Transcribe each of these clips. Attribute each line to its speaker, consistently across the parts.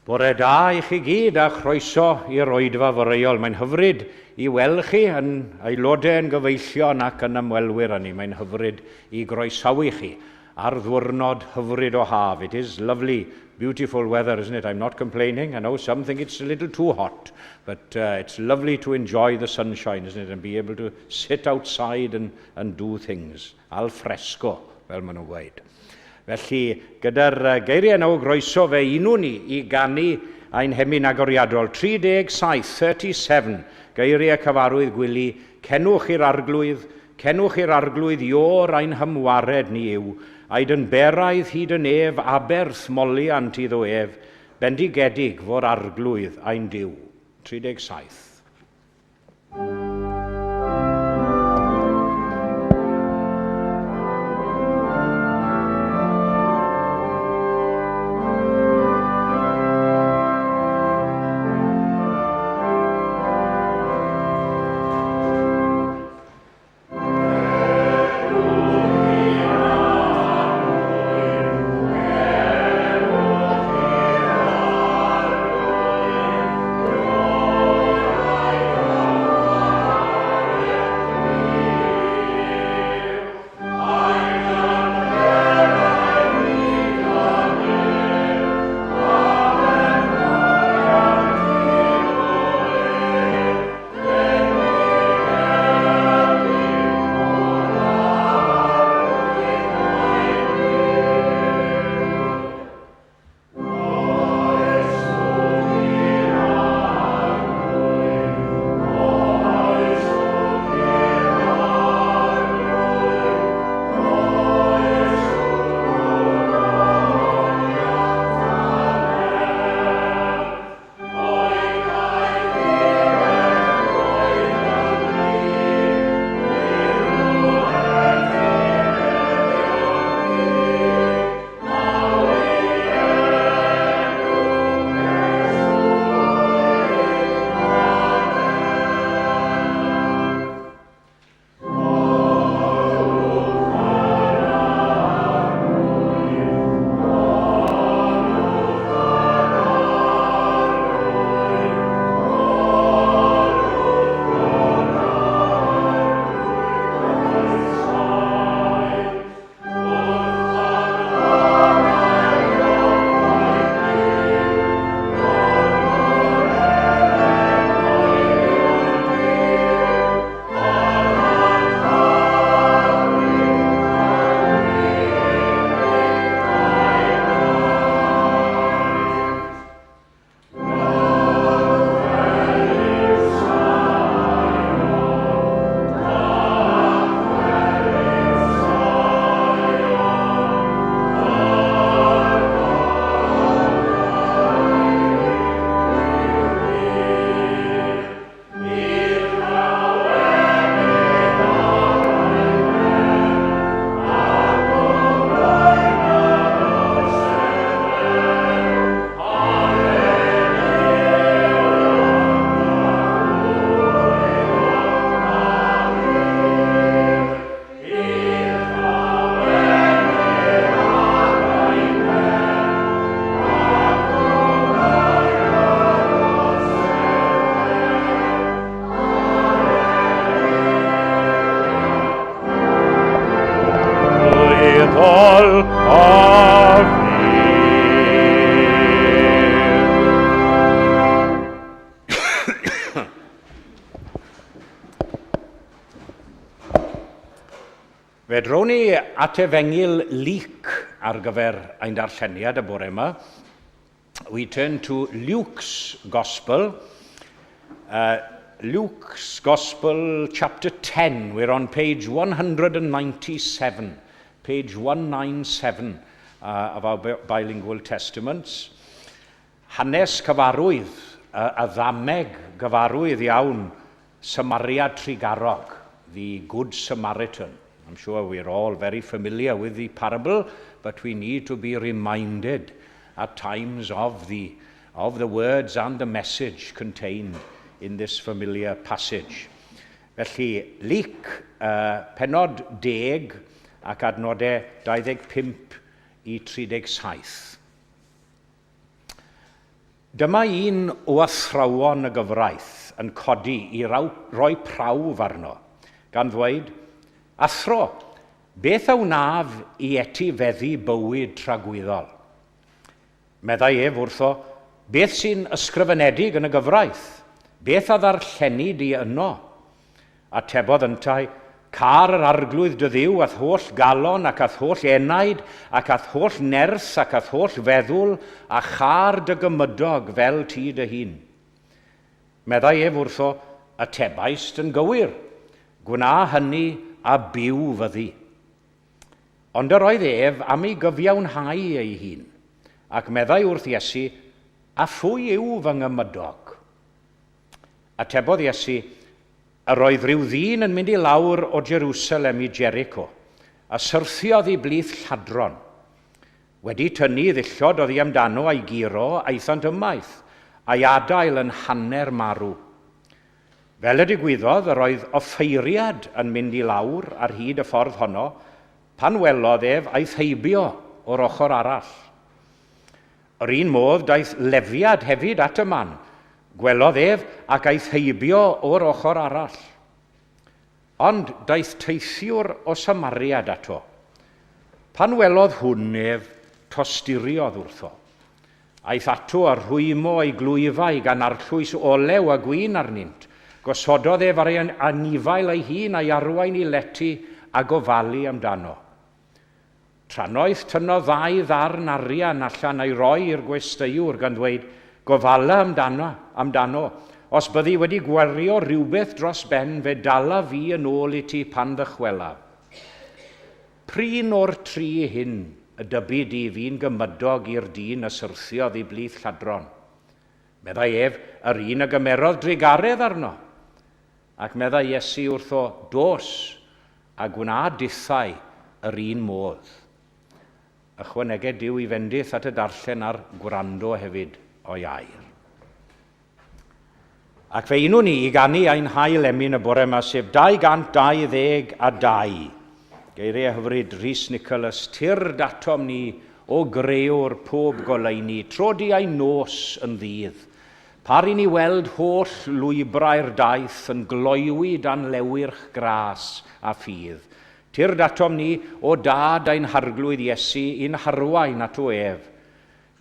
Speaker 1: Bore da i chi gyd a chroeso i'r oedfa foreuol. Mae'n hyfryd i weld chi yn aelodau, yn gyfeillion ac yn ymwelwyr â ni. Mae'n hyfryd i groesawu chi ar ddwrnod hyfryd o haf. It is lovely, beautiful weather, isn't it? I'm not complaining. I know some think it's a little too hot, but uh, it's lovely to enjoy the sunshine, isn't it? And be able to sit outside and, and do things. Al fresco, fel maen nhw'n gweud. Felly, gyda'r geiriau yna o groeso, fe unwn ni i ganu ein hemyn agoriadol. 37, 37, geiriau cyfarwydd Gwili, Cenwch i'r Arglwydd, cenwch i'r Arglwydd, Iôr ein hymwared ni yw, aed yn beraidd hyd y nef, aberth moliant iddo ef, bendigedig fo'r Arglwydd ein Duw. 37. Fe drown ni at Efengyl Luc ar gyfer ein darlleniad y bore yma. We turn to Luke's Gospel. Uh, Luke's Gospel, chapter 10. We're on page 197. Page 197 uh, of our bilingual testaments. Hanes cyfarwydd, uh, a ddameg gyfarwydd iawn, Samaria Trugarog, the Good Samaritan. I'm sure we're all very familiar with the parable, but we need to be reminded at times of the, of the words and the message contained in this familiar passage. Felly, Luc, uh, penod 10 ac adnodau 25 i 37. Dyma un o athrawon y gyfraith yn codi i roi prawf arno, gan ddweud, Athro, beth a wnaf i etifeddu bywyd tragwyddol? Meddai ef wrtho, Beth sy'n ysgrifenedig yn y gyfraith? Beth a ddarlleni di yno? Atebodd yntau, Câr yr Arglwydd dy Dduw a'th holl galon ac a'th holl enaid ac a'th holl nerth ac a'th holl feddwl, a châr dy gymydog fel ti dy hun. Meddai ef wrtho, Atebaist yn gywir, gwna hynny a byw fyddi. Ond yr oedd ef am ei gyfiawnhau ei hun, ac meddai wrth Iesu, A phwy yw fy nghymydog? Atebodd Iesu, Yr oedd rhyw ddyn yn mynd i lawr o Jerusalem i Jericho, a syrthiodd i blith lladron. Wedi tynnu ddillod oddi amdano a'i guro, aethant ymaith, a'i adael yn hanner marw. Fel y digwyddodd, yr oedd offeiriad yn mynd i lawr ar hyd y ffordd honno, pan welodd ef, aeth heibio o'r ochr arall. Yr un modd daeth Lefiad hefyd at y man, gwelodd ef ac aeth heibio o'r ochr arall. Ond daeth teithiwr o Samariad ato. Pan welodd hwn ef, tosturiodd wrtho. Aeth ato a rhwymo ei glwyfau gan arllwys olew a gwin arnynt. Gosododd ef ar ei anifail ei hun a'i arwain i lety a gofalu amdano. Trannoeth tynnodd ddau ddarn arian allan a'i roi i'r gwesteiwr, gan ddweud, Gofala amdano, amdano. Os byddi wedi gwario rhywbeth dros ben, fe dalaf fi yn ôl i ti pan ddychwelaf. P'run o'r tri hyn y dybu di fu'n gymydog i'r dyn a syrthiodd i blith lladron? Meddai ef, Yr un a gymerodd drugaredd arno. Ac meddai Iesu wrtho, Dos, a gwna dithau yr un modd. Ychwaneged Duw i fendith at y darllen a'r gwrando hefyd o'i air. Ac fe unwn ni i ganu ein hail emyn y bore yma, sef 222. Geiriau hyfryd Rhys Nicholas, Tyrd atom ni, o Greawr pob goleuni, tro di ein nos yn ddydd. Par i ni weld holl lwybrau'r daith yn gloywi dan lewyrch gras a ffydd. Tyrd atom ni, o Dad ein Harglwydd Iesu, i'n harwain ato ef.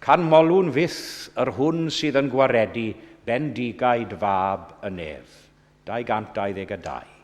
Speaker 1: Canmolwn fyth yr hwn sydd yn gwaredu bendigaid Fab y nef. 222.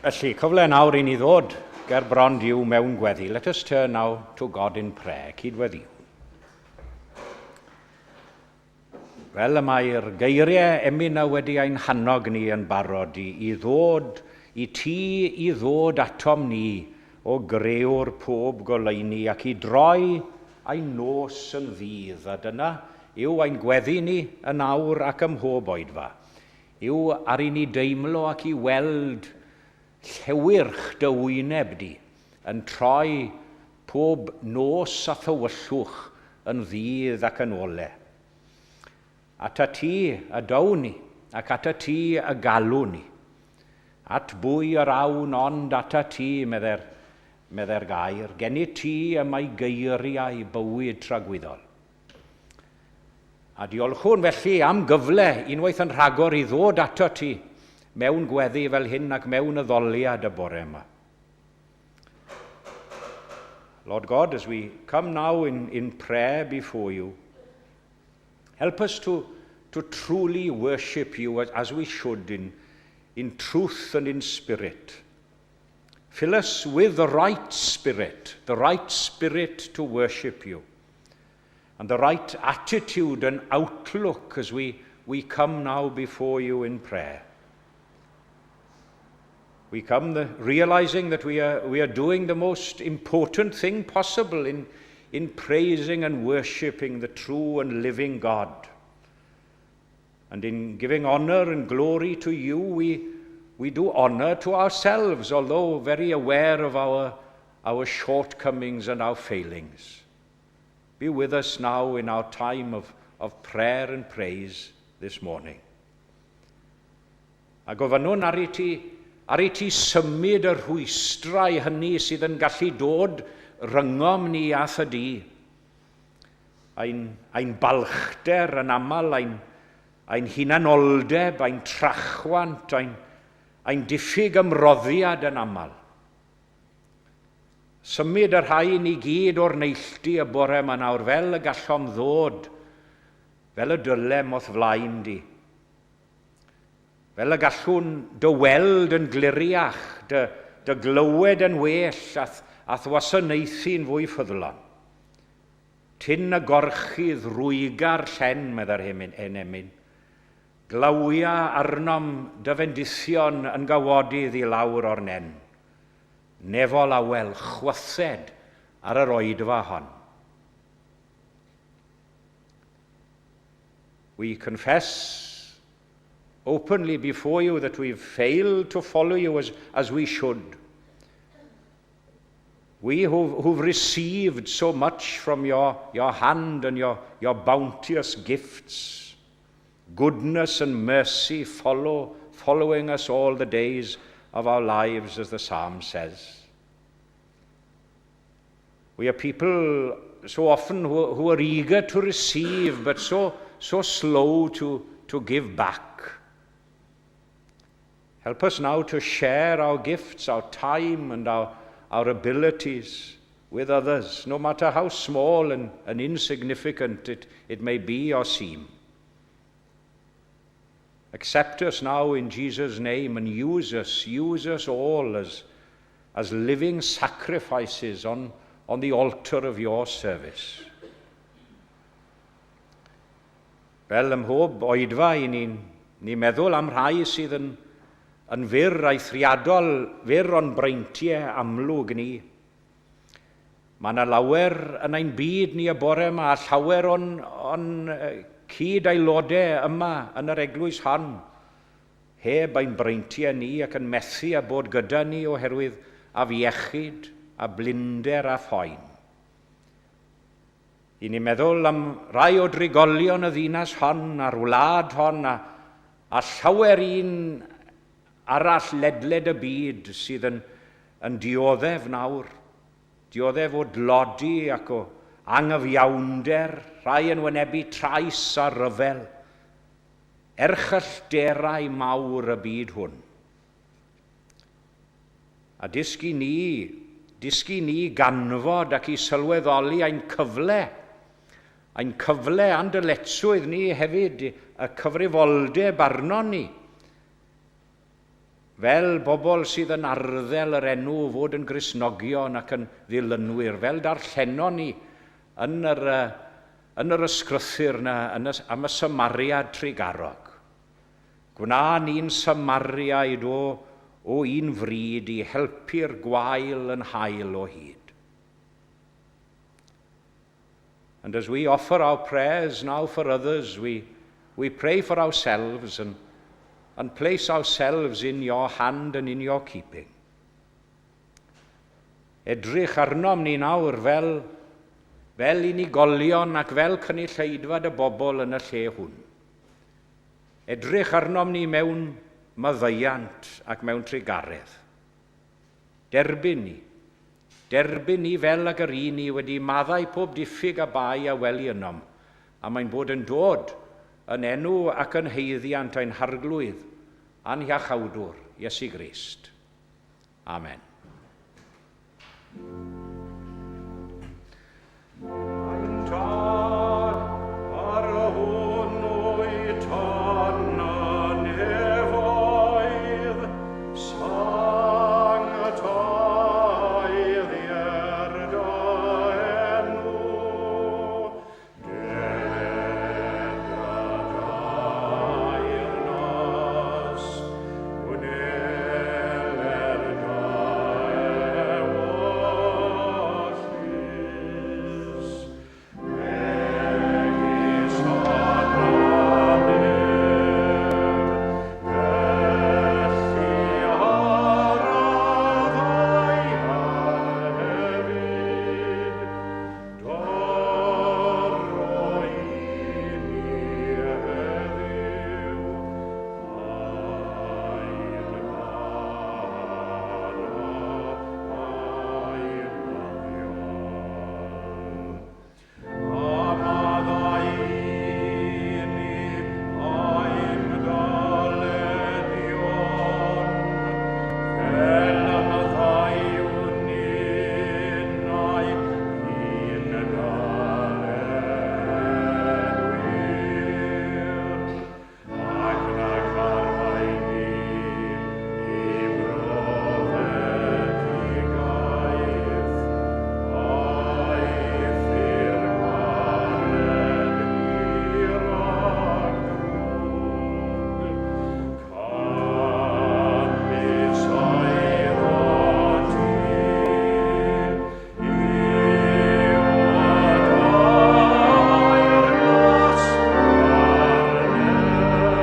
Speaker 1: Felly, cyfle nawr i ni ddod ger bron Duw mewn gweddi. Let us turn now to God in prayer. Cydweddiwn. Fel y mae'r geiriau emyn a wedi ein hannog ni yn barod i, i ddod i ti i ddod atom ni o grëwr pob goleuni ac i droi ein nos yn ddydd. A dyna yw ein gweddi ni yn awr ac ym mhob oedfa. Yw ar i ni deimlo ac i weld llewyrch dy wyneb di yn troi pob nos a thywyllwch yn ddydd ac yn ole. Ata ti y down ni, ac ata ti y galwn ni. At bwy yr awn ond ata ti, medde'r, medde'r gair, gennyt ti y mae geiriau bywyd tragwyddol. A diolchwn felly am gyfle unwaith yn rhagor i ddod ato ti mewn gweddi fel hyn ac mewn addoliad y bore yma. Lord God, as we come now in, in prayer before you, help us to, to truly worship you as, as we should in, in truth and in spirit. Fill us with the right spirit, the right spirit to worship you, and the right attitude and outlook as we, we come now before you in prayer. We come the, realizing that we are, we are doing the most important thing possible in, in praising and worshipping the true and living God. And in giving honor and glory to you, we, we do honor to ourselves, although very aware of our, our shortcomings and our failings. Be with us now in our time of, of prayer and praise this morning. A gofynnwn ar i ti, ar i ti symud y rhwystrau hynny sydd yn gallu dod rhyngom ni a thydi. Ein, ein balchder yn aml, ein, ein hunanoldeb, ein trachwant, ein, ein diffyg ymroddiad yn aml. Symud y rhain i gyd o'r neilltu y bore yma nawr fel y gallom ddod, fel y dylem o'th flaen di. Fel y gallwn dy weld yn gliriach, dy, dy glywed yn well a'th, a'th wasanaethu'n fwy ffyddlon. Tyn y gorchudd rwyga'r llen, meddai'r hen emyn. Glawia arnom dy fendithion yn gawodydd i lawr o'r nen. Nefol awel, chwythed ar yr oedfa hon. We confess openly before you that we've failed to follow you as, as we should. We who've, who've received so much from your, your hand and your, your bounteous gifts, goodness and mercy follow, following us all the days of our lives, as the psalm says. We are people so often who, who are eager to receive, but so, so slow to, to give back. Help us now to share our gifts, our time, and our, our abilities with others, no matter how small and, and insignificant it, it may be or seem. Accept us now in Jesus' name and use us, use us all as, as living sacrifices on, on the altar of your service. Fel ym mhob oedfa i ni'n ni meddwl am rhai sydd yn, yn fyr eithriadol, fyr o'n breintiau amlwg ni. Mae yna lawer yn ein byd ni y bore yma, a llawer o'n, o'n cyd-aelodau yma yn yr eglwys hon, heb ein breintiau ni ac yn methu a bod gyda ni oherwydd afiechyd a blinder a phoen. I ni meddwl am rai o drigolion y ddinas hon a'r wlad hon a, a llawer un arall ledled y byd sydd yn, yn dioddef nawr. Dioddef o dlodi ac o angyfiawnder, rhai yn wynebu trais a rhyfel. Erchyllterau mawr y byd hwn. A dysgu ni, dysgu ni ganfod ac i sylweddoli ein cyfle, ein cyfle a'n dyletswydd ni hefyd, y cyfrifoldeb arnon ni, Fel bobl sydd yn arddel yr enw o fod yn Gristnogion ac yn ddilynwyr, fel darllenon ni yn yr, yn yr ysgrythur na, yn y, am y Samariad trugarog. Gwna ni'n Samariaid o, o un fryd i helpu'r gwael yn hael o hyd. And as we offer our prayers now for others, we, we pray for ourselves and, and place ourselves in your hand and in your keeping. Edrych arnom ni nawr fel, fel unigolion ac fel cynulleidfa dy bobl yn y lle hwn. Edrych arnom ni mewn maddeuant ac mewn trugaredd. Derbyn ni. Derbyn ni fel ag yr un ni wedi maddau pob diffyg a bai a weli ynom, a mae'n bod yn dod yn enw ac yn haeddiant ein Harglwydd a'n Hiachawdwr, Iesu Grist. Amen. Ein Tad, ar hwn wyt yn y nefoedd, sanctaidd i'r dy enw, deled dy deyrnas, wneler dy ewyllys. Megis yn y nef, felly ar y ddaear hefyd. Dyro i ni heddiw ein bara ein dyddiol. A maddau i ni ein dyledion, fel y maddeuwn ninnau i'n dyledwyr. Ac nac arwain ni i brofedigaeth, eithr gwared ni rhag drwg. Canys eiddo ti yw y deyrnas a'r nerth a'r gogoniant yn oes oesoedd. Amen.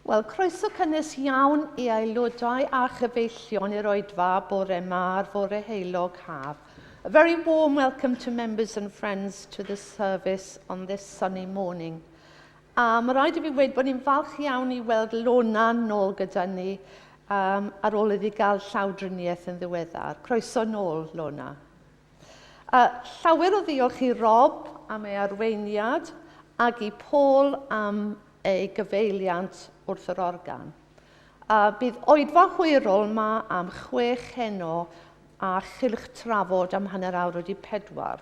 Speaker 2: Wel, croeso cynnes iawn i aelodau a chyfeillion i'r oedfa bore yma ar fore heulog haf. A very warm welcome to members and friends to the service on this sunny morning. A mae rhaid i fi weud bod ni'n falch iawn i weld Lona nôl gyda ni ar ôl iddi gael llawdriniaeth yn ddiweddar. Croeso nôl, Lona. Llawer o ddiolch i Rob am ei arweiniad ac i Paul am ei gyfeiliant wrth yr organ. A bydd oedfa hwyrol ma am 6 heno a chylch trafod am 4:30.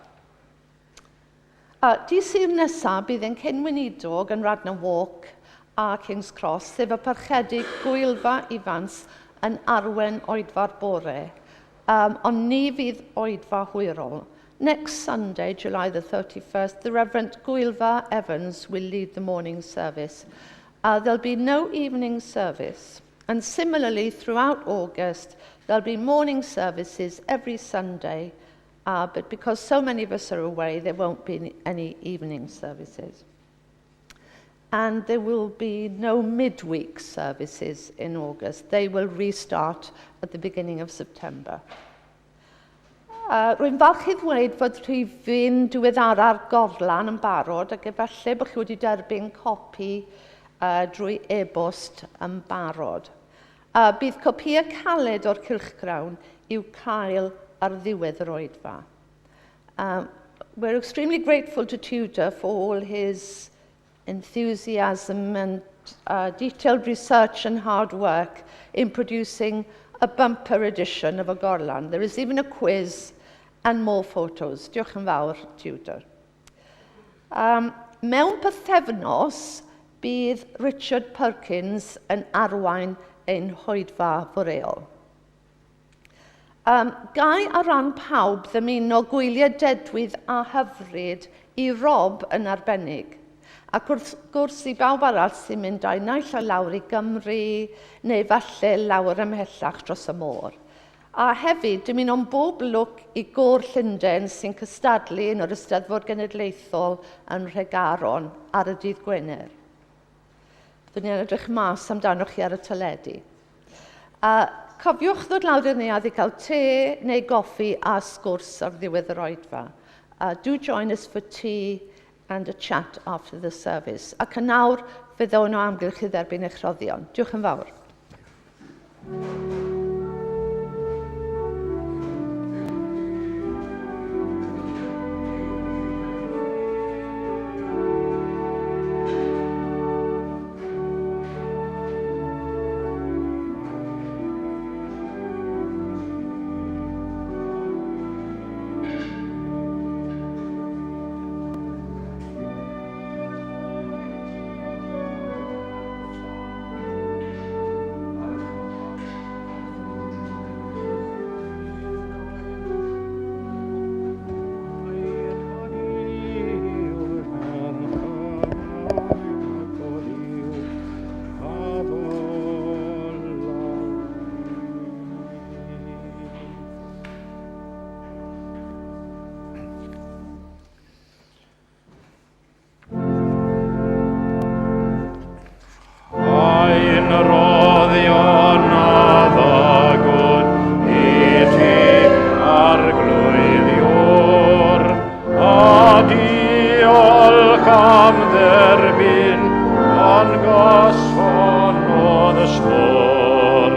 Speaker 2: Dydd Sul nesaf bydd ein cyn-weinidog yn Radnor Walk a King's Cross, sef y Parchedig Gwylfa Ifans, yn arwen oedfa'r bore, ond ni fydd oedfa hwyrol. Next Sunday, July the 31st, the Reverend Gwylfa Evans will lead the morning service. There'll be no evening service. And similarly, throughout August, there'll be morning services every Sunday, but because so many of us are away, there won't be any evening services. And there will be no midweek services in August. They will restart at the beginning of September. Rwy'n falch i ddweud fod rhifyn diweddara'r Gorlan yn barod ac efallai bod chi wedi derbyn copi drwy e-bost yn barod. Bydd copïau caled o'r cylchgrawn i'w cael ar ddiwedd yr oedfa. We're extremely grateful to Tudor for all his enthusiasm and detailed research and hard work in producing a bumper edition of y Gorlan. There is even a quiz and more photos. Diolch yn fawr, Tudor. Mewn pythefnos, bydd Richard Perkins yn arwain ein hoedfa foreol. Gai ar ran pawb ddymuno gwyliau dedwydd a hyfryd i Rob yn arbennig. Ac wrth gwrs i bawb arall sy'n mynd â'i naill ai lawr i Gymru neu falle lawr ymhellach dros y môr. A hefyd, dymuno'n bob lwc i Gôr Llundain sy'n cystadlu yn yr Eisteddfod Genedlaethol yn Nhregaron ar y dydd Gwener. Byddwn ni'n edrych mas amdanoch chi ar y teledu. A cofiwch ddod lawr i'r neuadd i gael te neu goffi a sgwrs ar ddiwedd yr oedfa. Do join us for tea and a chat after the service. Ac yn nawr, fe ddown o amgylch i dderbyn eich rhoddion. Diolch yn fawr.
Speaker 1: Ein rhoddion a ddygwn i ti, Arglwydd Iôr, a diolch am dderbyn yn gyson o'dd ystôr,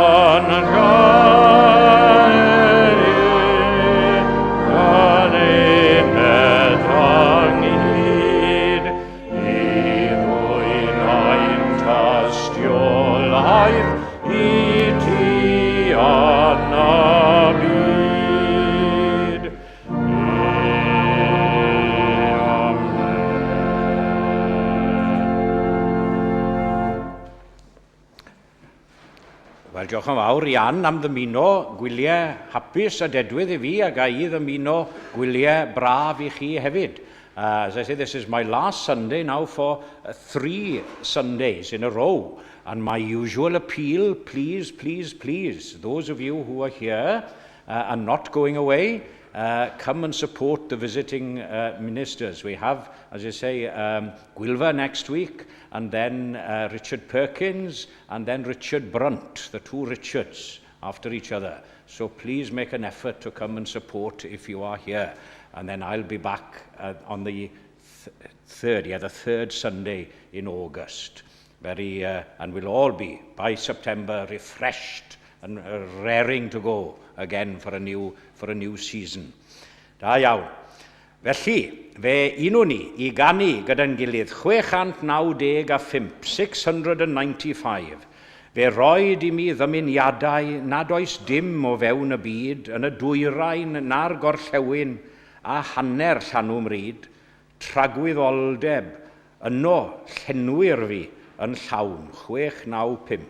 Speaker 1: yn gan uned ynghyd, i ddwyn ein tystiolaeth i ti yn y byd. Wel, diolch yn fawr i Ann am ddymuno gwyliau hapus a dedwydd i fi, a ga i ddymuno gwyliau braf i chi hefyd. As I say, this is my last Sunday now for three Sundays in a row. And my usual appeal, please, please, please, those of you who are here and not going away, come and support the visiting ministers. We have, as I say, Gwylfa next week, and then Richard Perkins, and then Richard Brunt, the two Richards after each other. So please make an effort to come and support if you are here. And then I'll be back on the third, yeah, the third Sunday in August. And we'll all be, by September, refreshed and raring to go again for a new season. Da iawn. Felly, fe unwn ni i ganu gyda'n gilydd 695, 695. Fe roed i mi ddymuniadau nad oes dim o fewn y byd yn y dwyrain na'r gorllewin a hanner llanw 'mryd, tragwyddoldeb, yno llenwir fi yn llawn, 695.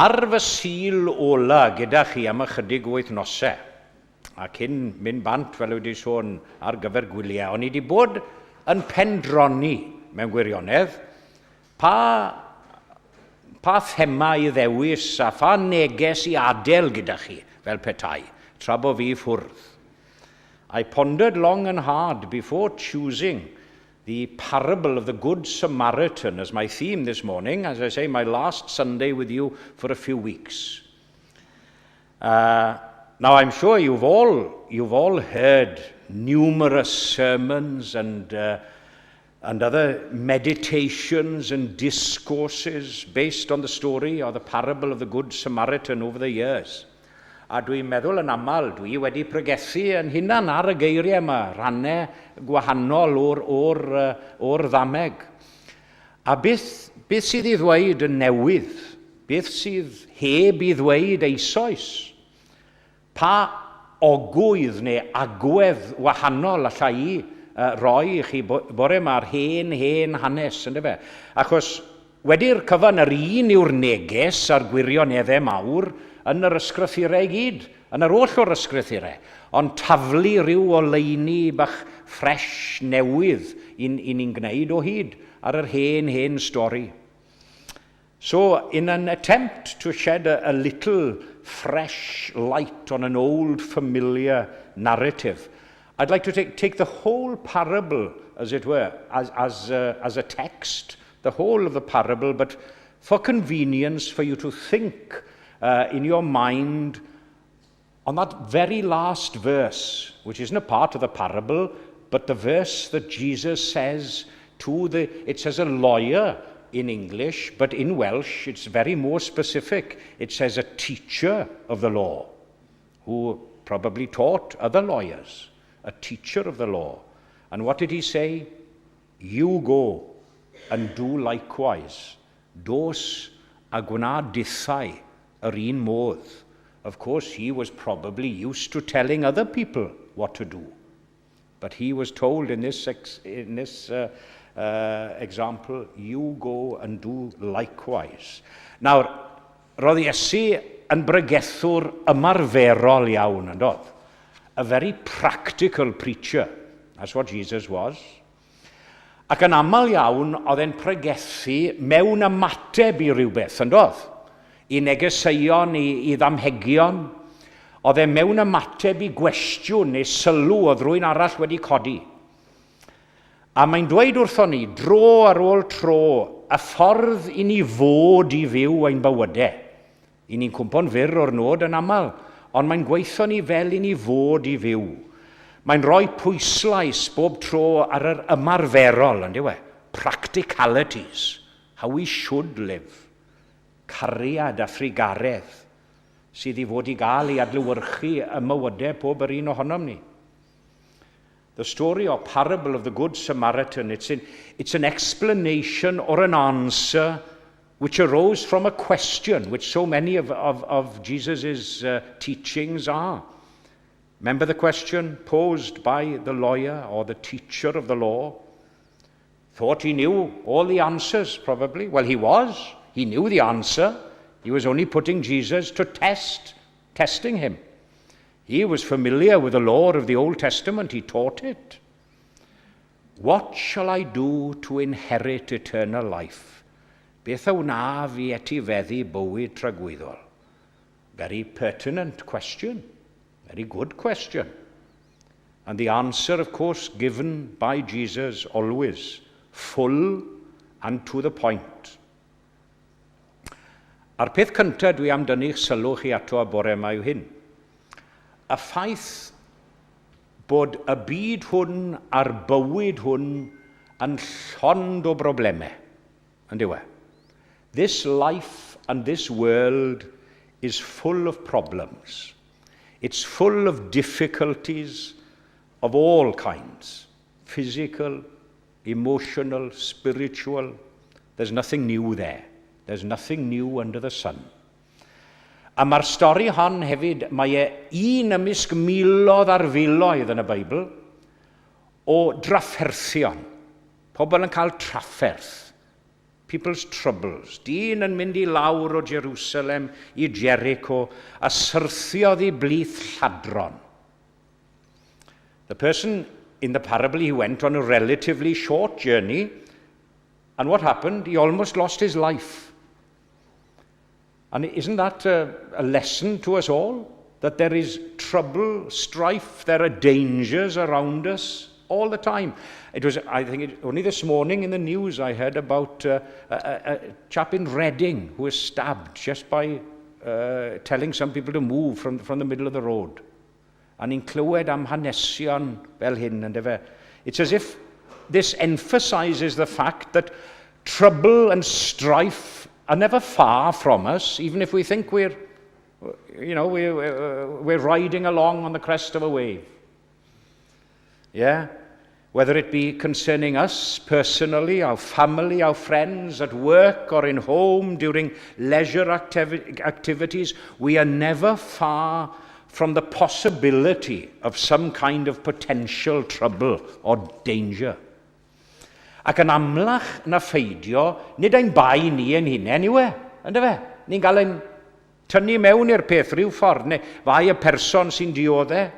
Speaker 1: Ar fy Sul ola gyda chi am ychydig o wythnosau, a cyn mynd bant, fel wedi sôn, ar gyfer gwyliau, o'n i wedi bod yn pendroni mewn gwirionedd, pa, pa thema i ddewis a pha neges i adael gyda chi, fel petai, tra bo fi ffwrdd. I pondered long and hard before choosing the parable of the Good Samaritan as my theme this morning, as I say, my last Sunday with you for a few weeks. Now, I'm sure you've all heard numerous sermons and other meditations and discourses based on the story or the parable of the Good Samaritan over the years. A dwi'n meddwl yn aml, dwi wedi pregethu yn hunan ar y geiriau yma, rhannau gwahanol o'r ddameg. A beth sydd i ddweud yn newydd? Beth sydd heb i ddweud eisoes? Pa ogwydd neu agwedd wahanol allai i roi i chi bore yma'r hen, hen hanes, ynddo fe? Achos wedi'r cyfan yr un yw'r neges a'r gwirioneddau mawr yn yr ysgrythurau i gyd, yn yr oll o'r ysgrythurau, ond taflu rhyw oleuni bach ffresh newydd i ni'n gwneud o hyd ar yr hen, hen stori. So, in an attempt to shed a little fresh light on an old familiar narrative, I'd like to take the whole parable, as it were, as a text, the whole of the parable, but for convenience for you to think in your mind on that very last verse, which isn't a part of the parable, but the verse that Jesus says to the, it says a lawyer in English, but in Welsh it's very more specific. It says a teacher of the law, who probably taught other lawyers, a teacher of the law. And what did he say? "You go and do likewise." Dos a gwna dithau yr un modd. Of course, he was probably used to telling other people what to do. But he was told in this example, "You go and do likewise." Nawr, roedd Iesu yn bregethwr ymarferol iawn, yn doedd? A very practical preacher. That's what Jesus was. Ac yn aml iawn, oedd e'n pregethu mewn ymateb i rhywbeth, yn doedd? I negeseuon, i ddamhegion. Oedd e mewn ymateb i gwestiwn neu sylw oedd rhywun arall wedi codi. A mae'n dweud wrthon ni, dro ar ôl tro, y ffordd i ni fod i fyw ein bywydau. I ni'n cwmpo'n fyr o'r nod yn aml, ond mae'n gweithio ni fel i ni fod i fyw. Mae'n rhoi pwyslais bob tro ar yr ymarferol, yn dyw e? Practicalities, how we should live. Cariad a thrugaredd sydd i fod i gael ei adlewyrchu ym mywydau pob yr un ohonom ni. The story or parable of the Good Samaritan, it's an explanation or an answer which arose from a question, which so many of Jesus' teachings are. Remember the question posed by the lawyer or the teacher of the law? Thought he knew all the answers, probably. Well, he was. He knew the answer. He was only putting Jesus to test, testing him. He was familiar with the law of the Old Testament. He taught it. "What shall I do to inherit eternal life?" Beth a wnaf i etifeddu bywyd tragwyddol? Very pertinent question. Very good question. And the answer, of course, given by Jesus always, full and to the point. A'r peth cyntaf dwi am dynnu'ch sylw chi ato a bore yma yw hyn. Y ffaith bod y byd hwn a'r bywyd hwn yn llond o broblemau. Yn dyw e? This life and this world is full of problems. It's full of difficulties of all kinds: physical, emotional, spiritual. There's nothing new there. There's nothing new under the sun. A mae'r stori hon hefyd, mae e un ymysg miloedd ar filoedd yn y Beibl o drafferthion. Pobl yn cael trafferth. People's troubles. Dyn yn mynd i lawr o Jerusalem i Jericho a syrthiodd i blith lladron. The person in the parable, he went on a relatively short journey, and what happened? He almost lost his life. And isn't that a lesson to us all? That there is trouble, strife, there are dangers around us all the time. It was, I think, only this morning in the news I heard about a chap in Reading who was stabbed just by telling some people to move from the middle of the road. A ni'n clywed am hanesion fel hyn, yndyfe? It's as if this emphasizes the fact that trouble and strife are never far from us, even if we think we're riding along on the crest of a wave. Yeah? Whether it be concerning us personally, our family, our friends, at work or in home, during leisure activities, we are never far from the possibility of some kind of potential trouble or danger. Ac yn amlach na pheidio, nid ein bai ni ein hunain yw e, yndyfe? Ni'n cael ein tynnu mewn i'r peth rhyw ffordd, neu fai y person sy'n dioddef.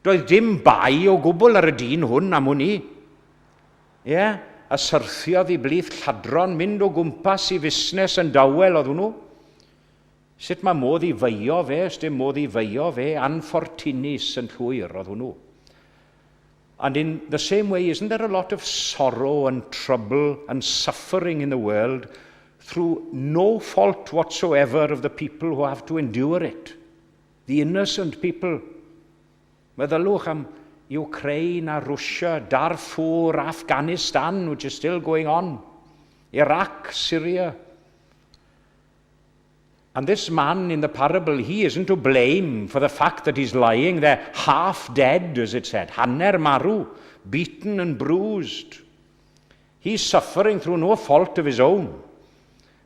Speaker 1: Doedd dim bai o gwbl ar y dyn hwn am hwn i. Ie, yeah? A syrthiodd i blith lladron, mynd o gwmpas i fusnes yn dawel oedd hwnnw. Sut mae modd i feio fe, os dim modd i feio fe, anffortunus yn llwyr oedd hwnnw. And in the same way, isn't there a lot of sorrow and trouble and suffering in the world through no fault whatsoever of the people who have to endure it? The innocent people. Meddylwch am Ukraine a Russia, Darfur, Afghanistan, which is still going on, Iraq, Syria. And this man in the parable, he isn't to blame for the fact that he's lying there half dead, as it said, hanner marw, beaten and bruised. He's suffering through no fault of his own,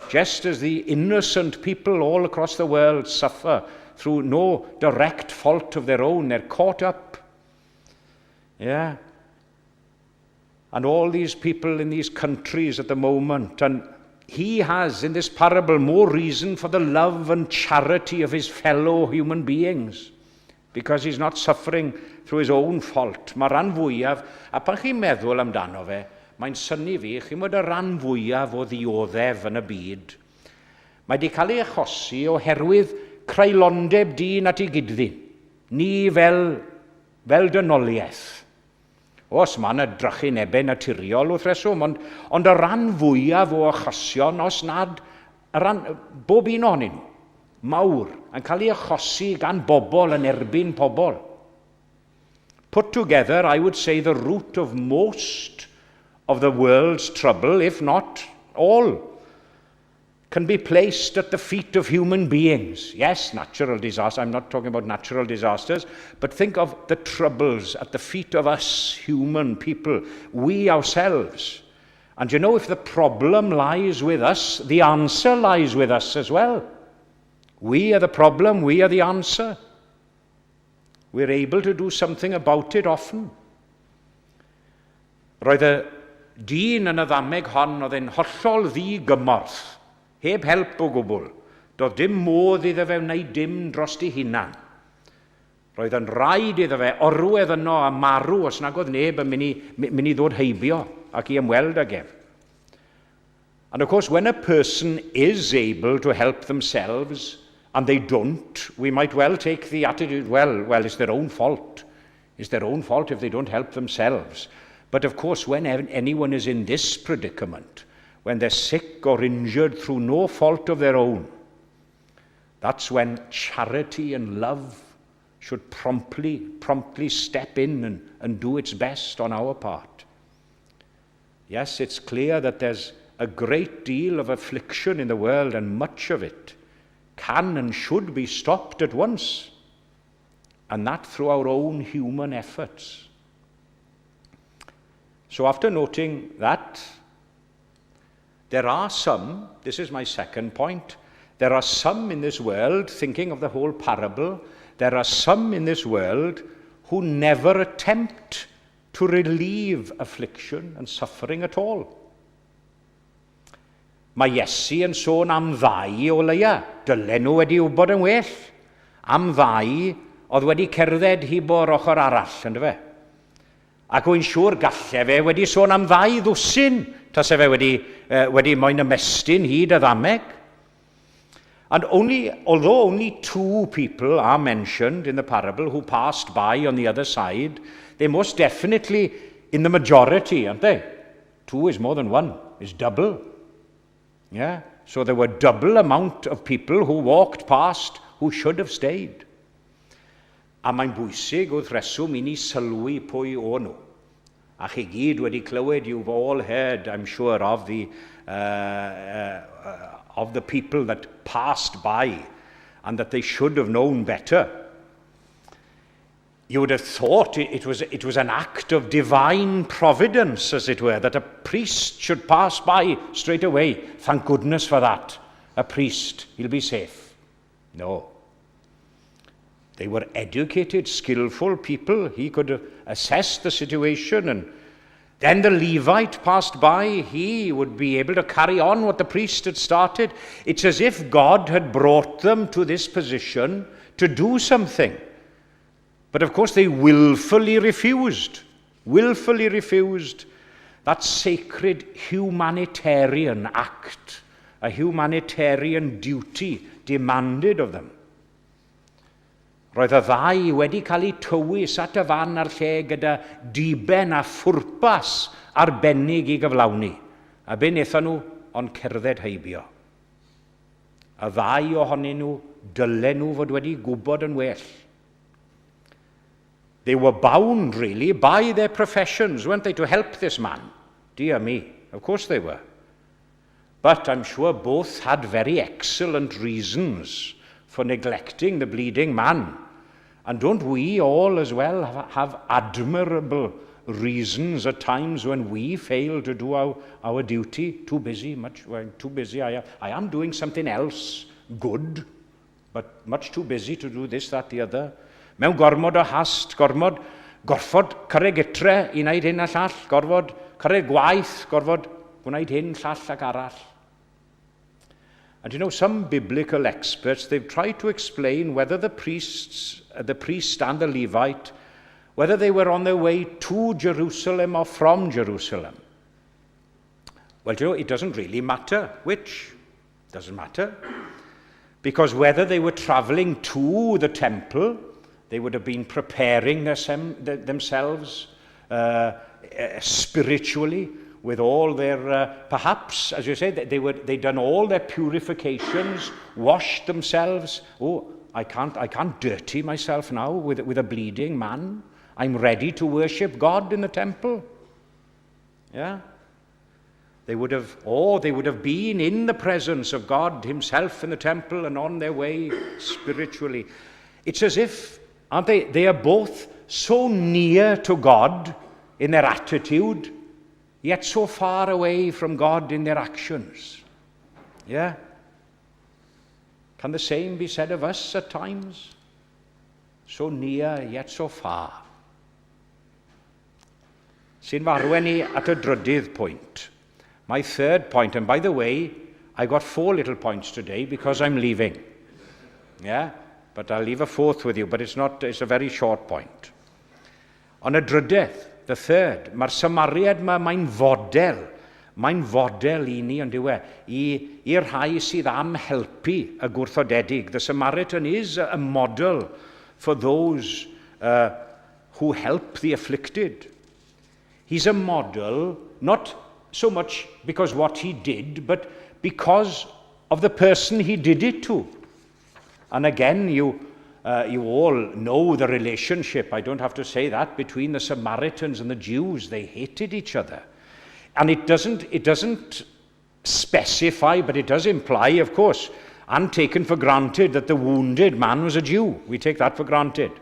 Speaker 1: just as the innocent people all across the world suffer through no direct fault of their own. They're caught up. Yeah. And all these people in these countries at the moment, and he has in this parable more reason for the love and charity of his fellow human beings because he's not suffering through his own fault. Mae rhan fwyaf, a pan chi'n meddwl amdano fe, mae'n synnu fi, chi'n bod y rhan fwyaf o ddioddef yn y byd, mae wedi cael ei achosi oherwydd creulondeb dyn at ei gyd-ddyn. Ni fel dynoliaeth. Os mae yna drychinebau naturiol wrth reswm, ond y rhan fwyaf o achosion, os nad, y rhan, bob un ohonyn nhw, mawr, yn cael ei achosi gan bobl yn erbyn pobl. Put together, I would say the root of most of the world's trouble, if not all, can be placed at the feet of human beings. Yes, natural disasters. I'm not talking about natural disasters, but think of the troubles at the feet of us human people, we ourselves. And you know, if the problem lies with us, the answer lies with us as well. We are the problem, we are the answer. We're able to do something about it often. Roedd y dyn yn y ddameg hon oedd e'n hollol ddi-gymorth, heb help o gwbl. Doedd dim modd iddo fe wneud dim dros ei hunan. Roedd yn rhaid iddo fe orwedd yno a marw os nag oedd neb yn mynd i ddod heibio ac i ymweld ag ef. And of course, when a person is able to help themselves and they don't, we might well take the attitude, well, it's their own fault. It's their own fault if they don't help themselves. But of course, when anyone is in this predicament, when they're sick or injured through no fault of their own, that's when charity and love should promptly step in and do its best on our part. Yes, it's clear that there's a great deal of affliction in the world, and much of it can and should be stopped at once, and that through our own human efforts. So after noting that, there are some, this is my second point, there are some in this world, thinking of the whole parable, there are some in this world who never attempt to relieve affliction and suffering at all. Mae Iesu yn sôn am ddau o leia. Dylen nhw wedi wybod yn well. Am ddau oedd wedi cerdded hibo'r ochr arall, ynddo fe? Ac wy'n siŵr galle fe wedi sôn am ddau ddwsin tase fe wedi, wedi moyn ymestyn hyd y ddameg. And only, although only two people are mentioned in the parable who passed by on the other side, they're most definitely in the majority, aren't they? Two is more than one, is double. Yeah? So there were double amount of people who walked past who should have stayed. A mae'n bwysig wrth reswm i ni sylwi pwy o'n nhw. A chi gyd wedi clywed, you've all heard, I'm sure, of the people that passed by and that they should have known better. You would have thought it was an act of divine providence, as it were, that a priest should pass by straight away. Thank goodness for that. A priest, he'll be safe. No. They were educated, skillful people. He could assess the situation. And then the Levite passed by. He would be able to carry on what the priest had started. It's as if God had brought them to this position to do something. But of course, they willfully refused. Willfully refused that sacred humanitarian act, a humanitarian duty demanded of them. Roedd y ddau wedi cael eu tywys at y fan a'r lle gyda diben a phwrpas arbennig i gyflawni. A be wnaethon nhw ond cerdded heibio. Y ddau ohonyn nhw dylen nhw fod wedi gwybod yn well. They were bound, really, by their professions, weren't they, to help this man? Dear me, of course they were. But I'm sure both had very excellent reasons for neglecting the bleeding man. And don't we all as well have admirable reasons at times when we fail to do our duty? Too busy, much, well, too busy. I am doing something else good, but much too busy to do this, that, the other. Mewn gormod o hast, gormod, gorfod cyrraedd gytre i wneud hyn a llall, gorfod cyrraedd gwaith, gorfod gwneud hyn, llall ac arall. And some biblical experts, they've tried to explain whether the priest and the Levite, whether they were on their way to Jerusalem or from Jerusalem. Well, it doesn't really matter which. Doesn't matter. Because whether they were traveling to the temple, they would have been preparing themselves spiritually with all their, perhaps, as you say, they'd done all their purifications, washed themselves. "Oh, I can't dirty myself now with a bleeding man. I'm ready to worship God in the temple." Yeah? They would have been in the presence of God himself in the temple and on their way spiritually. It's as if, aren't they? They are both so near to God in their attitude, yet so far away from God in their actions. Yeah? Can the same be said of us at times? So near, yet so far. Sy'n fy arwain i at y drydydd pwynt. My third point, and by the way, I got four little points today because I'm leaving. Yeah? But I'll leave a fourth with you, but it's not, it's a very short point. Ond y drydedd, the third, mae'r Samariad yma, mae'n fodel. Mae'n fodel i ni, ond yw e, i'r rhai sydd am helpu y gwrthodedig. The Samaritan is a model for those who help the afflicted. He's a model, not so much because what he did, but because of the person he did it to. And again, you all know the relationship, I don't have to say that, between the Samaritans and the Jews. They hated each other. And it doesn't specify, but it does imply, of course, and taken for granted that the wounded man was a Jew. We take that for granted.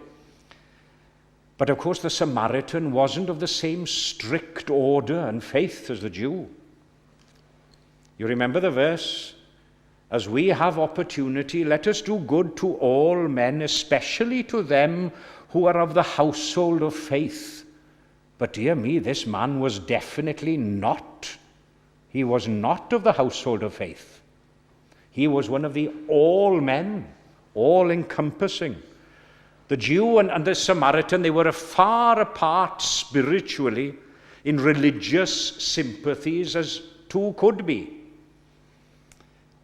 Speaker 1: But of course, the Samaritan wasn't of the same strict order and faith as the Jew. You remember the verse? "As we have opportunity, let us do good to all men, especially to them who are of the household of faith." But dear me, this man was definitely not. He was not of the household of faith. He was one of the all men, all encompassing. The Jew and, and the Samaritan, they were far apart spiritually in religious sympathies as two could be.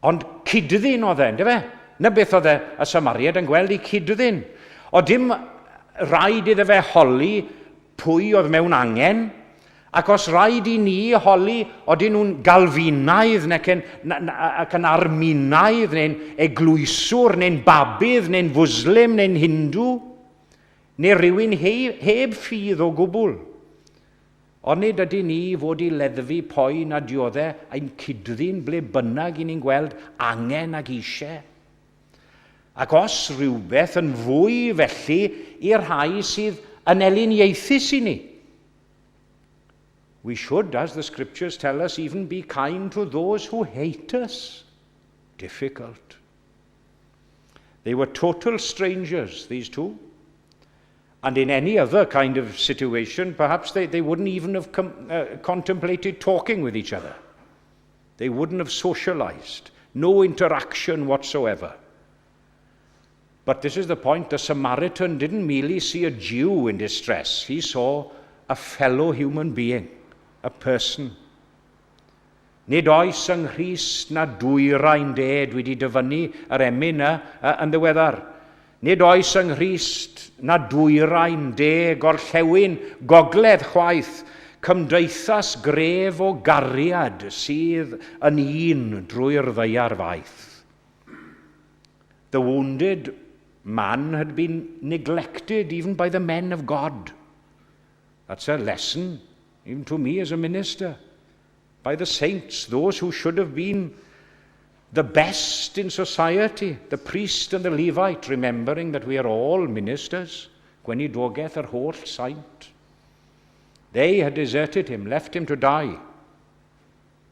Speaker 1: Ond cyd-ddyn oedd e, yndyfe? Na beth oedd e, y Samariad yn gweld ei cyd-ddyn. O dim rhaid iddo fe holi pwy oedd mewn angen, ac os rhaid i ni holi, odyn nhw'n galfinaidd neu yn, ac yn arminaidd, neu'n eglwyswr, neu'n babydd, neu'n fwslim, neu'n hindw, neu rhywun he, heb ffydd o gwbl. Onid ydy ni fod i leddfu poen a dioddau ein cyd-ddyn ble bynnag i ni'n gweld angen ag eisiau. Ac os rhywbeth yn fwy felly i'r rhai sydd yn elyniaethus i ni. We should, as the scriptures tell us, even be kind to those who hate us. Difficult. They were total strangers, these two. And in any other kind of situation, perhaps they, they wouldn't even have contemplated talking with each other. They wouldn't have socialized. No interaction whatsoever. But this is the point. The Samaritan didn't merely see a Jew in distress. He saw a fellow human being, a person. Nid oes yng Nghrist na dwyrain de, dwi wedi dyfynnu yr emyn yna yn ddiweddar. Nid oes yng Nghrist na dwyrain de, gorllewin, gogledd chwaith, cymdeithas gref o gariad sydd yn un drwy'r ddaear faith. The wounded man had been neglected even by the men of God. That's a lesson, even to me as a minister. By the saints, those who should have been the best in society, the priest and the Levite, remembering that we are all ministers, gweinidogaeth yr holl saint. They had deserted him, left him to die.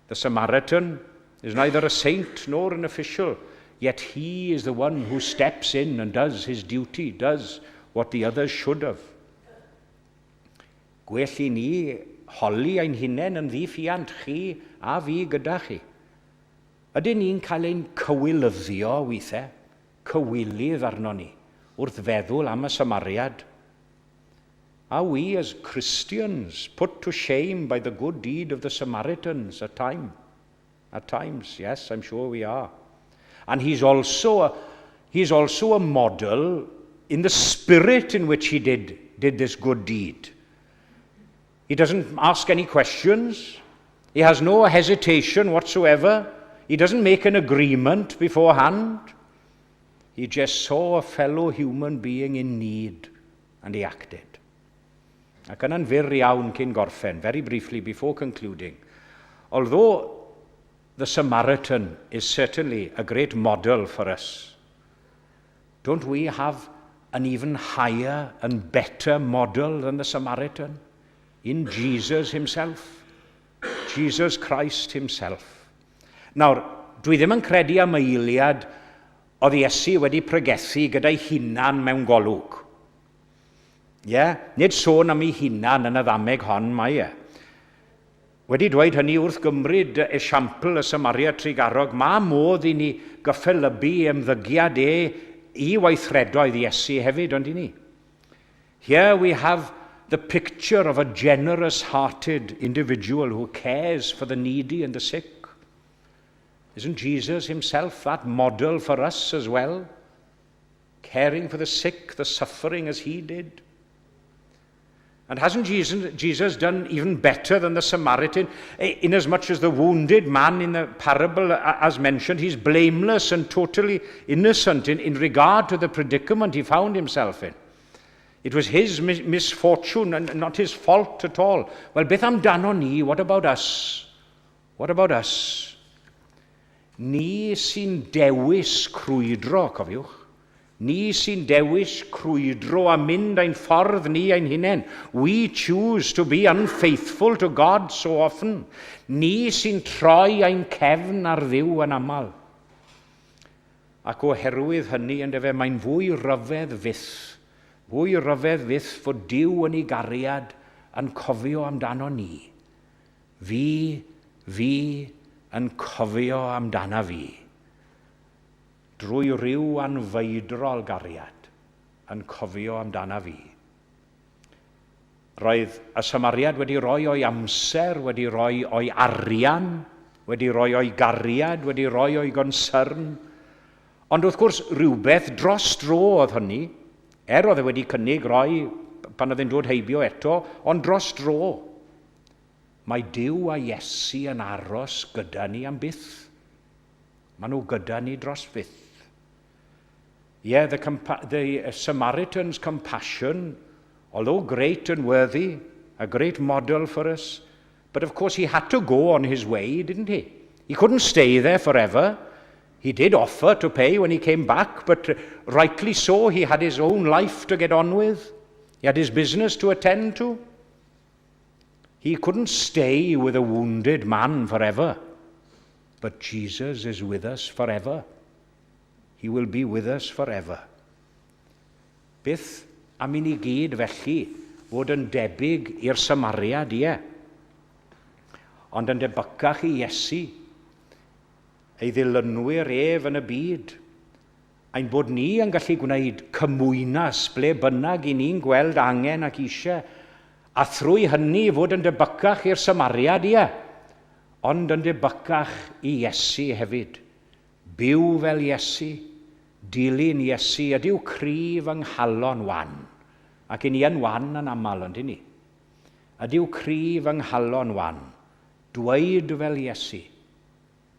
Speaker 1: The Samaritan is neither a saint nor an official, yet he is the one who steps in and does his duty, does what the others should have. Gwell i ni holi ein hunain yn ddiffuant chi a fi gyda chi. Ydyn ni'n cael ein cywilyddio weithiau, cywilydd arno ni, wrth feddwl am y Samariad? Are we as Christians put to shame by the good deed of the Samaritans at time? At times, yes, I'm sure we are. And he's also a model in the spirit in which he did this good deed. He doesn't ask any questions. He has no hesitation whatsoever. He doesn't make an agreement beforehand. He just saw a fellow human being in need and he acted. Ac yna'n fyr iawn cyn gorffen, very briefly before concluding. Although the Samaritan is certainly a great model for us, don't we have an even higher and better model than the Samaritan? In Jesus himself. Jesus Christ himself. Nawr, dwi ddim yn credu am eiliad oedd Iesu wedi pregethu gyda'i hunan mewn golwg. Ie? Yeah? Nid sôn am ei hunan yn y ddameg hon mae e. Wedi dweud hynny wrth gymryd esiampl y Samaria Trugarog, mae modd i ni gyffelybu ymddygiad e i weithredoedd Iesu hefyd, ond i ni. Here we have the picture of a generous-hearted individual who cares for the needy and the sick. Isn't Jesus himself that model for us as well? Caring for the sick, the suffering as he did. And hasn't Jesus done even better than the Samaritan? Inasmuch as the wounded man in the parable, as mentioned, he's blameless and totally innocent in regard to the predicament he found himself in. It was his misfortune and not his fault at all. Well, beth amdano ni? What about us? What about us? Ni sy'n dewis crwydro, cofiwch. Ni sy'n dewis crwydro a mynd ein ffordd ni ein hunain. We choose to be unfaithful to God so often. Ni sy'n troi ein cefn ar Dduw yn aml. Ac oherwydd hynny, yndyfe, mae'n fwy ryfedd fyth. Fwy ryfedd fyth fod Duw yn ei gariad yn cofio amdano ni. Fi Fi yn cofio amdana fi, drwy ryw anfeidrol gariad, yn cofio amdana fi. Roedd y Samariad wedi rhoi o'i amser, wedi rhoi o'i arian, wedi rhoi o'i gariad, wedi rhoi o'i gonsyrn. Ond wrth gwrs, rhywbeth dros dro oedd hynny, er oedd e wedi cynnig rhoi pan oedd e'n dod heibio eto, ond dros dro. Mae Duw a Iesu yn aros gyda ni am byth. Maen nhw gyda ni dros fyth. Yeah, the, the Samaritan's compassion, although great and worthy, a great model for us, but of course he had to go on his way, didn't he? He couldn't stay there forever. He did offer to pay when he came back, but rightly so, he had his own life to get on with. He had his business to attend to. He couldn't stay with a wounded man forever. But Jesus is with us forever. He will be with us forever. Byth am i ni gyd felly fod yn debyg i'r Samariad, ie. Ond yn debycach i Iesu, ei ddilynwyr ef yn y byd, ein bod ni yn gallu gwneud cymwynas ble bynnag i ni'n gweld angen ac eisiau, a thrwy hynny fod yn debycach i'r Samariad, ie, ond yn debycach i Iesu hefyd. Byw fel Iesu, dilyn Iesu ydyw cryf yng nghalon wan, ac i ni yn wan yn aml, ond ni? Ydyw cryf yng nghalon wan, dweud fel Iesu,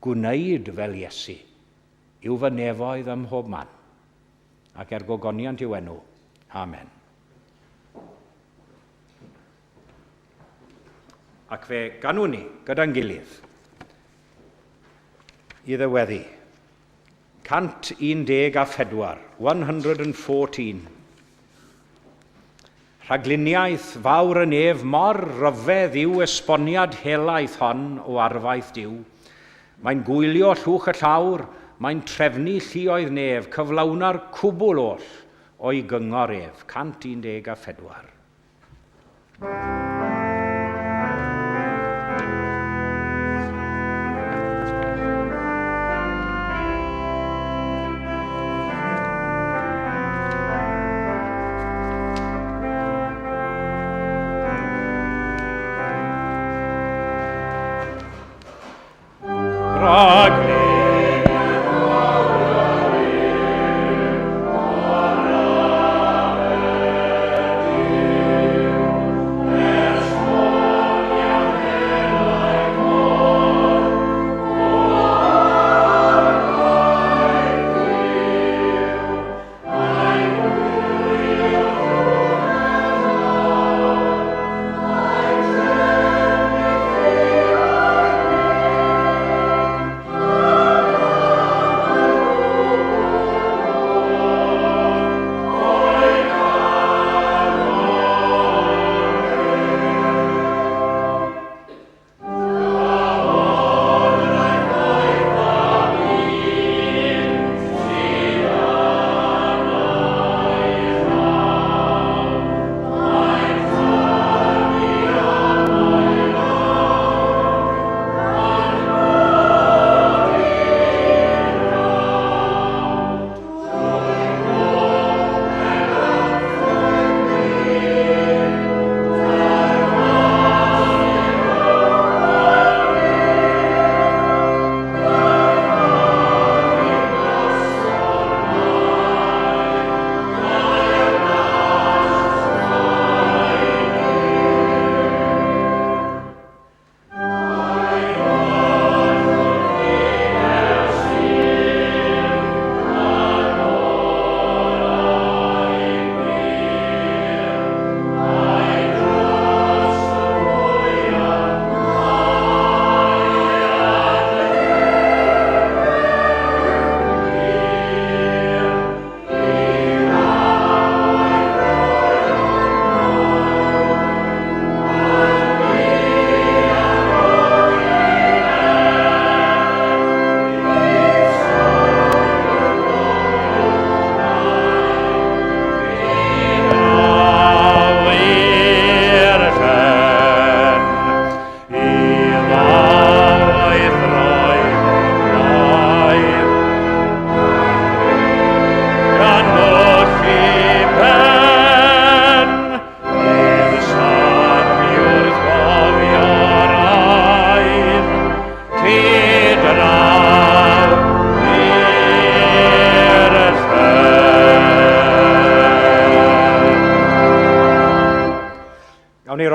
Speaker 1: gwneud fel Iesu, yw fy nefoedd ym mhob man, ac er gogoniant i'w enw. Amen. Ac fe ganwn ni gyda'n gilydd i ddyweddi. 114, 114. Rhagluniaeth fawr y nef mor ryfedd yw esboniad helaeth hon o arfaeth Duw. Mae'n gwylio llwch y llawr, mae'n trefnu lluoedd nef, cyflawna'r cwbl oll o'i gyngor ef. 114.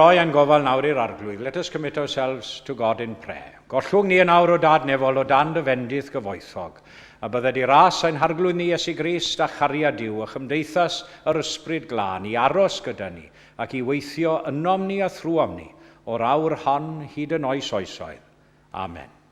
Speaker 1: roi ein gofal nawr i'r Arglwydd. Let us commit ourselves to God in prayer. Gollwng ni yn awr o Dad nefol o dan dy fendith gyfoethog, a bydded i ras ein Harglwydd ni Iesu Grist a chariad Duw a chymdeithas yr Ysbryd Glân i aros gyda ni ac i weithio ynom ni a thrwom ni o'r awr hon hyd yn oes oesoedd. Amen.